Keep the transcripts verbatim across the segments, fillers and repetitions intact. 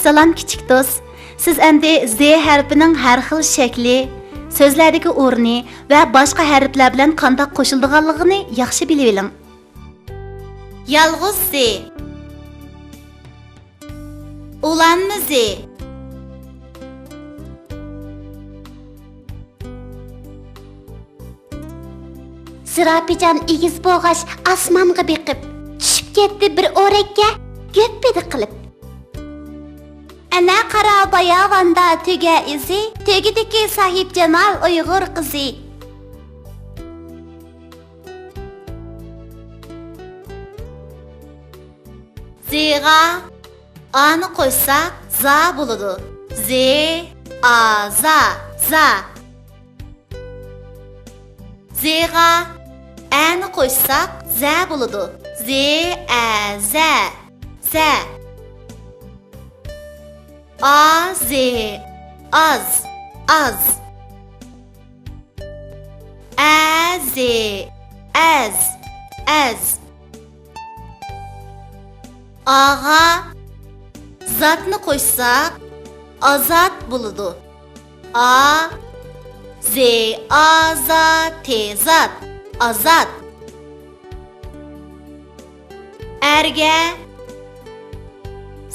سالام كىچىك دوست. سىز ئەمدى زې ھەرپىنىڭ ھەر خىل شەكلى، سۆزلەردىكى ئورنى ۋە باشقا ھەرپلەر بىلەن قانداق قوشۇلىدىغانلىقىنى ياخشى بىلىۋېلىڭ. يالغۇز زې. ئۇلانما زې. زىراپىجان ئېگىز بولغاچ ئاسمانغا بېقىپ، چۈشۈپ كەتتى بىر ئورەككە گۆپپىدە قىلىپ. ئەنە قارا باياۋاندا تۆگە ئىزى، تۆگىدىكى ساھىبجامال ئۇيغۇر قىزى. زېغا ئانى قوشساق زا بولىدۇ. زې، ئا، زا، زا. زېغا ئەنى قوشساق زە بولىدۇ. زې، ئە، زە، زە. ئا، زې، ئاز، ئاز. ئە، زې، ئەز، ئەز. ئاغا زاتنى قوشساق ئازات بولىدۇ. ئا، زې، ئا، زا، تې، زات. ئازات. ئەرگە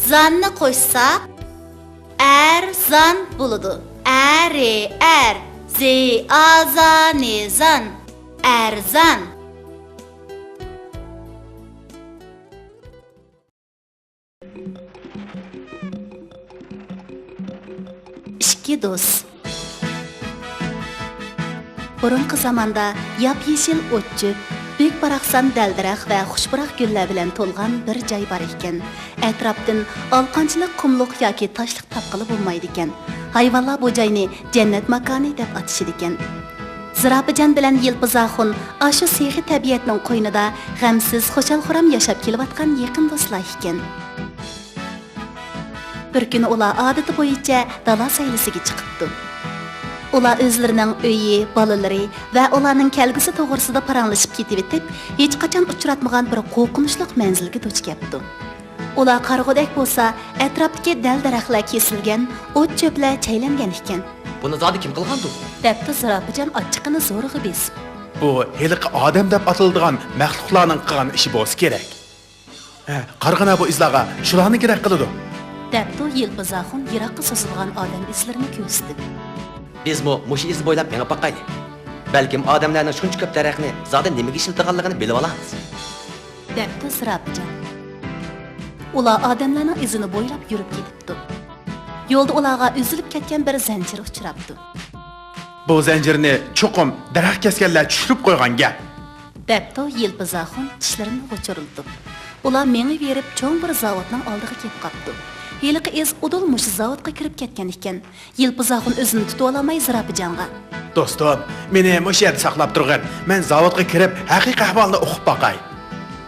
زاننى قوشساق ئەرزان بولىدۇ. ئە، رې، ئەر، زې، ئا، زا، نې، زان. ئەرزان. ئىككى دوست. بۇرۇنقى زاماندا ياپيېشىل ئوت-چۆپ، بۈك-باراقسان دەل-دەرەخ ۋە خۇشپۇراق گۈللەر بىلەن تولغان بىر جاي بار ئىكەن. ئەتراپتىن ئالىقانچىلىق قۇملۇق ياكى تاشلىق تاپقىلى بولمايدىكەن. ھايۋانلار بۇ جاينى جەننەت ماكانى دەپ ئاتىشىدىكەن. زىراپىجان بىلەن يىلپىز ئاخۇن ئاشۇ سېخىي تەبىئەتنىڭ قوينىدا غەمسىز، خۇشال-خۇرام ياشاپ كېلىۋاتقان يېقىن دوستلار ئىكەن. بىر كۈنى ئۇلار ئادىتى بويىچە دالا سەيلىسىگە چىقىپتۇ. ئۇلار ئۆزلىرىنىڭ ئۆيى، بالىلىرى ۋە ئۇلارنىڭ كەلگۈسى توغرىسىدا پاراڭلىشىپ كېتىۋېتىپ، ھېچقاچان ئۇچراتمىغان بىر قورقۇنچلۇق مەنزىلگە دۇچ كەپتۇ. ئۇلار قارىغۇدەك بولسا، ئەتراپتىكى دەل-دەرەخلەر كېسىلگەن، ئوت-چۆپلەر چەيلەنگەن ئىكەن. بۇنى زادى كىم قىلغاندۇ؟ دەپتۇ زىراپىجان ئاچچىقىنى زورىغا بېسىپ. بۇ ھېلىقى ئادەم دەپ ئاتىلىدىغان مەخلۇقلارنىڭ قىلغان ئىشى بولسا كېرەك. ھە، قارىغىنا بۇ ئىزلارغا، شۇلارنىڭكىدەك قىلىدۇ. دەپتۇ يىلپىز ئاخۇن يىراققا سوزۇلغان ئادەم ئىزلىرىنى كۆرسىتىپ. بىزمۇ مۇشۇ ئىز بويلاپ مېڭىپ باقايلى. بەلكىم ئادەملەرنىڭ شۇنچە كۆپ دەرەخنى زادى نېمىگە ئىشلىتىدىغانلىقىنى بىلىۋالارمىز. دەپتۇ زىراپىجان. ئۇلار ئادەملەرنىڭ ئىزىنى بويلاپ يۈرۈپ كېتىپتۇ. يولدا ئۇلارغا ئۈزۈلۈپ كەتكەن بىر زەنجىر ئۇچراپتۇ. بۇ زەنجىرنى چوقۇم دەرەخ كەسكەنلەر چۈشۈرۈپ قويغان گەپ. دەپتۇ يىلپىز ئاخۇن چىشلىرىنى غۇچۇرلىتىپ. ئۇلار مېڭىۋېرىپ چوڭ بىر زاۋۇتنىڭ ئالدىغا كېلىپ قاپتۇ. ھېلىقى ئىز ئۇدۇل مۇشۇ زاۋۇتقا كىرىپ كەتكەن ئىكەن. يىلپىز ئاخۇن ئۆزىنى تۇتۇۋالالماي زىراپىجانغا. دوستۇم، مېنى مۇشۇ يەردە ساقلاپ تۇرغىن. مەن زاۋۇتقا كىرىپ ھەقىقىي ئەھۋالنى ئۇقۇپ باقاي.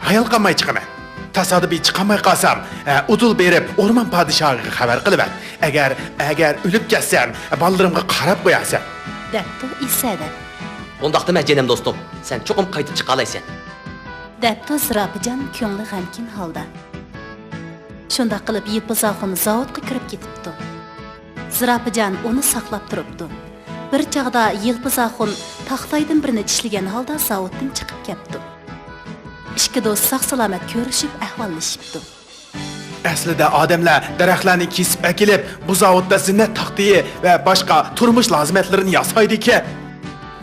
ھايال قالماي چىقىمەن. تاسادىپىي چىقالماي قالسام، ئە، ئۇدۇل بېرىپ ئورمان پادىشاھىغا خەۋەر قىلىۋەت. ئەگەر، ئەگەر ئۆلۈپ كەتسەم، بالىلىرىمغا قاراپ قويارسەن. دەپتۇ ئېسەدە. ئۇنداق دېمە جېنىم دوستۇم، سەن چوقۇم قايتىپ چىقالايسەن. دەپتۇ زىراپىجان كۆڭلى غەمكىن ھالدا. شۇنداق قىلىپ يىلپىز ئاخۇن زاۋۇتقا كىرىپ كېتىپتۇ. زىراپىجان ئۇنى ساقلاپ تۇرۇپتۇ. بىر چاغدا يىلپىز ئاخۇن تاختايدىن بىرنى چىشلىگەن ھالدا زاۋۇتتىن چىقىپ كەپتۇ. ئىككى دوست ساق-سالامەت كۆرۈشۈپ ئەھۋاللىشىپتۇ. ئەسلىدە ئادەملەر دەرەخلەرنى كېسىپ ئەكېلىپ، بۇ زاۋۇتتا زىننەت تاختىيى ۋە باشقا تۇرمۇش لازىمەتلىرىنى ياسايدىكەن.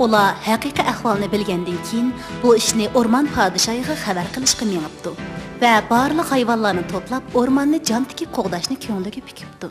ئۇلار ھەقىقىي ئەھۋالنى بىلگەندىن كېيىن، بۇ ئىشنى ئورمان پادىشاھىغا خەۋەر قىلىشقا مېڭىپتۇ ۋە بارلىق ھايۋانلارنى توپلاپ، ئورماننى جان تىكىپ قوغداشنى كۆڭلىگە پۈكۈپتۇ.